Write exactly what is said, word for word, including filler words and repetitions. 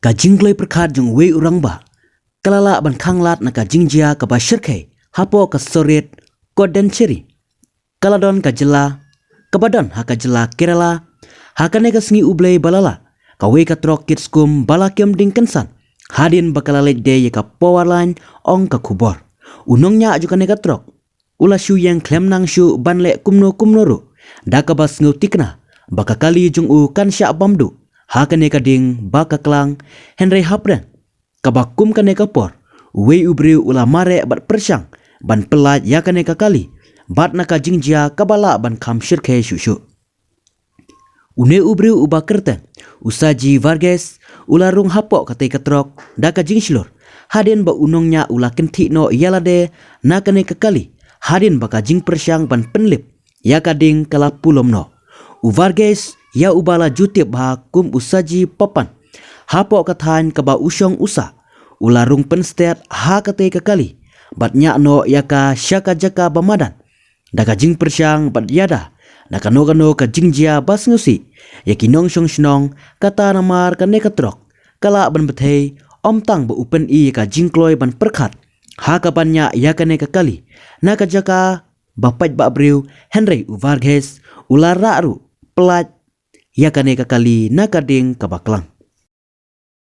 Ka jingkloi pyrkhat jong uwei u rangbah ka la lah ban khanglad na ka jingjia kaba shyrkhei hapoh ka Soret Koddencherry, ka la don ka jylla kaba don ha ka jylla Kerala, ha kane ka sngi U Blei ba la lah, kawei ka trok kit skum ba la kem ding kynsan hadien ba ka la leit die ïa ka power line, ong ka khubor. U nongñiah jong kane ka trok u la shu ïeng khlem nang shuh ban leh kumno kumno ruh, da kaba sngew tikna ba ka kali jong u kan shah bam duh ha kane ka ding ba ka klang, hynrei hapdeng kaba kum kane ka por, uwei u briew u la mareh bad pyrshang ban pyllait ïa kane ka kali, bad na ka jingjia kaba lah ban kham shyrkhei shuh shuh. Une u briew uba kyrteng u Saji Varghese u la rung hapoh katei ka trok da ka jingshlur, hadien ba u nongñiah u la kynthih noh ïa lade na kane ka kali, hadien ba ka jingpyrshang ban pynlip ïa ka ding ka la pulom noh. U Varghese, ïa uba la ju tip bha kum u Saji Papan hapoh ka thaiñ kaba u shong u sah, u la rung pynstet ha katei ka kali bad ñiah noh ïa ka sha ka jaka ba madan, da ka jingpyrshang bad ïada na kano kano ka jingjia ba sngewsih ïa ki nongshong shnong, kata namar kane ka trok ka lah ban bthei, ym tang ba u pyni ïa ka jingkloi ban pyrkhat ha kaban ñiah ïa kane ka kali na ka jaka ba paidbah briew, hynrei u Varghese u la rah ruh pyllait ïa kane ka kali na ka ding kaba klang.